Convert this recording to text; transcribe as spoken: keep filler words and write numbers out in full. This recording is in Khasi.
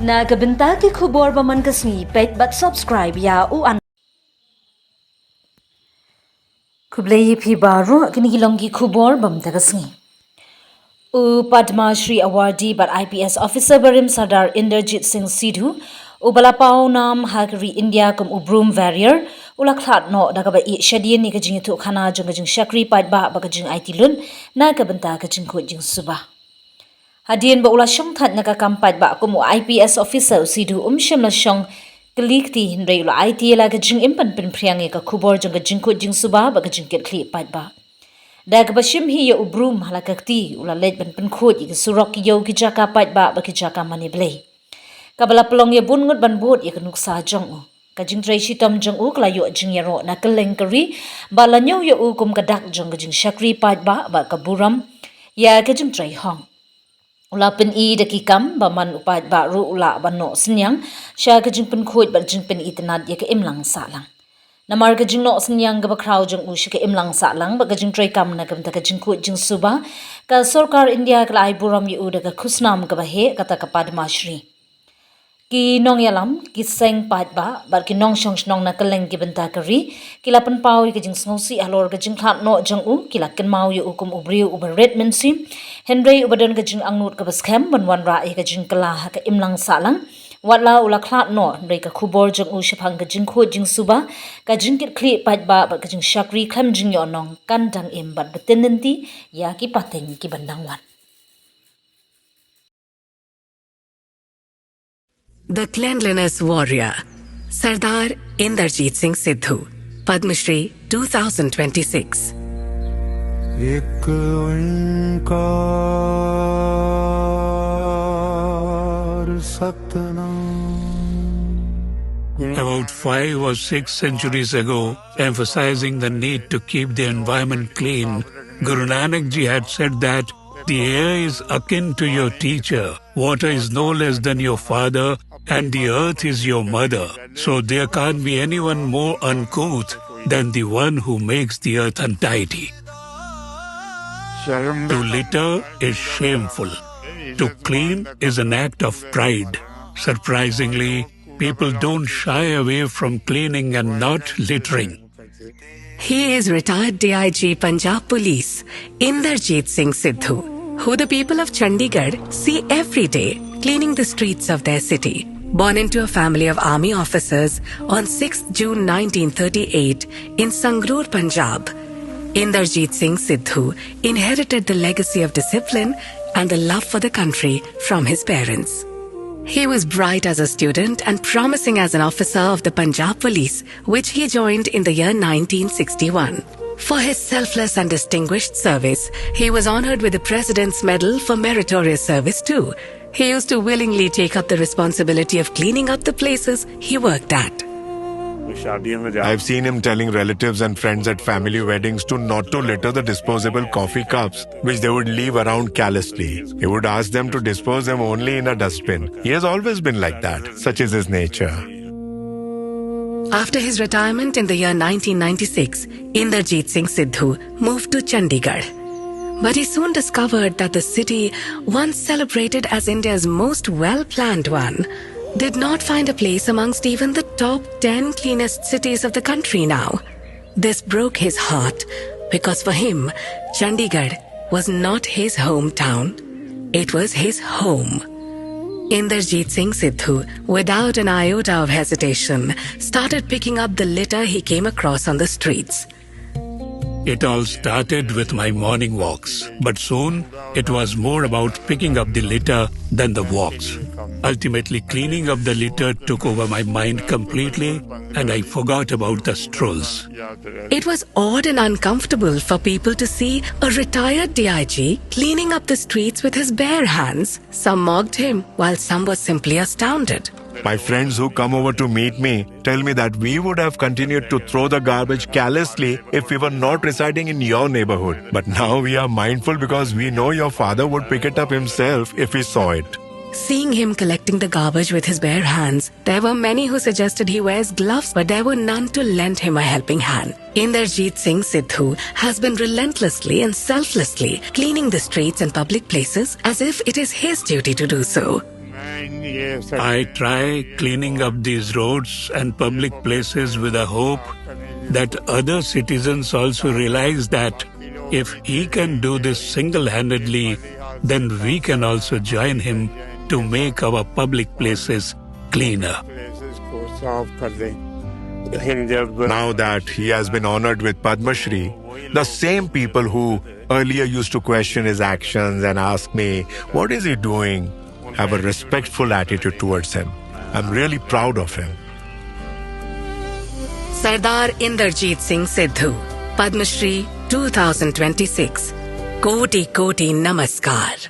Na ka bynta ki khubor ba man ka sngi, peit bad subscribe ïa u an. Khublei ïa phi baroh, kine ki long ki khubor ba man ka sngi. U Padma Shri Awardee bad I P S officer barim Sardar Inderjit Singh Sidhu, uba la paw nam ha ka ri India kum u Broom Warrior, u la khlad noh da kaba ïeh shadien ïa ka jingïathuhkhana jong ka jingshakri paidbah bad ka jingaiti lut na ka bynta ka jingkhuid jingsuba. Hadien ba u la shong thait na ka kam paidbah kum u I P S officer, u Sidhu um shym la shong kylli kti, hynrei u la aiti ïa la ka jingim ban pynphriang ïa ka khubor jong ka jingkhuid jingsuba bad ka jingkitkhlieh paidbah. Da kaba shim hi ïa u Broom ha la ka kti, u la leit ban pynkhuid ïa ki surok, ki ïew, ki jaka paidbah bad ki jaka mane Blei, kaba la pynlong ïa bun ngut ban bud ïa ka nuksa jong u. Ka jingtrei shitom jong u ka la ïoh jingïaroh na kylleng ka ri, bad la ñiew ïa u kum ka dak jong ka jingshakri paidbah bad ka burom ïa ka jingtrei hok. U la pyni da ki kam ba man u paidbah ruh u lah ban noh synñiang sha ka jingpynkhuid bad jingpynitynnad ïa ka imlang sahlang. Namar ka jingnoh synñiang kaba khraw jong u sha ka imlang sahlang bad ka jingtrei kam na ka bynta ka jingkhuid jingsuba, ka sorkar India ka la ai burom ïa u da ka khusnam kaba heh, kata ka Padma Shri. Ki nongïalam, ki seng paidbah bad ki nongshong shnong na kylleng ki bynta ka ri ki la pynpaw ïa ka jingsngewsih halor ka jingkhlad noh jong u, ki la kynmaw ïa u kum u briew uba rit mynsiem, hynrei uba don ka jingangnud kaba skhem ban wanrah ïa ka jingkylla ha ka imlang sahlang. Wat la u la khlad noh, hynrei ka khubor jong u shaphang ka jingkhuid jingsuba, ka jingkitkhlieh paidbah bad ka jingshakri khlem jingïohnong kan dang im bad btin lynti ïa ki pateng ki ban dang wan. The Cleanliness Warrior, Sardar Inderjit Singh Sidhu, Padma Shri two thousand twenty-six. एक ओंकार सतनाम। About five or six centuries ago, emphasizing the need to keep the environment clean, Guru Nanak Ji had said that the air is akin to your teacher, water is no less than your father, and the earth is your mother. So there can't be anyone more uncouth than the one who makes the earth untidy. To litter is shameful. To clean is an act of pride. Surprisingly, people don't shy away from cleaning and not littering. He is retired D I G Punjab Police, Inderjit Singh Sidhu, who the people of Chandigarh see every day cleaning the streets of their city. Born into a family of army officers on sixth June nineteen thirty-eight in Sangrur, Punjab, Inderjit Singh Sidhu inherited the legacy of discipline and the love for the country from his parents. He was bright as a student and promising as an officer of the Punjab Police, which he joined in the year nineteen sixty-one. For his selfless and distinguished service, he was honored with the President's Medal for Meritorious Service too. He used to willingly take up the responsibility of cleaning up the places he worked at. I've seen him telling relatives and friends at family weddings to not to litter the disposable coffee cups which they would leave around carelessly. He would ask them to dispose them only in a dustbin. He has always been like that. Such is his nature. After his retirement in the year nineteen ninety-six, Inderjit Singh Sidhu moved to Chandigarh. But he soon discovered that the city, once celebrated as India's most well-planned one, did not find a place amongst even the top ten cleanest cities of the country now. This broke his heart because for him, Chandigarh was not his hometown. It was his home. Inderjit Singh Sidhu, without an iota of hesitation, started picking up the litter he came across on the streets. It all started with my morning walks, but soon it was more about picking up the litter than the walks. Ultimately, cleaning up the litter took over my mind completely, and I forgot about the strolls. It was odd and uncomfortable for people to see a retired D I G cleaning up the streets with his bare hands. Some mocked him, while some were simply astounded. My friends who come over to meet me tell me that we would have continued to throw the garbage carelessly if we were not residing in your neighborhood. But now we are mindful because we know your father would pick it up himself if he saw it. Seeing him collecting the garbage with his bare hands, there were many who suggested he wears gloves, but there were none to lend him a helping hand. Inderjit Singh Sidhu has been relentlessly and selflessly cleaning the streets and public places as if it is his duty to do so. I try cleaning up these roads and public places with a hope that other citizens also realize that if he can do this single handedly, then we can also join him to make our public places cleaner. Now that he has been honored with Padma Shri, the same people who earlier used to question his actions and ask me, "What is he doing?" have a respectful attitude towards him. I'm really proud of him. Sardar Inderjeet Singh Sidhu, Padma Shri two thousand twenty-six. Koti koti namaskar.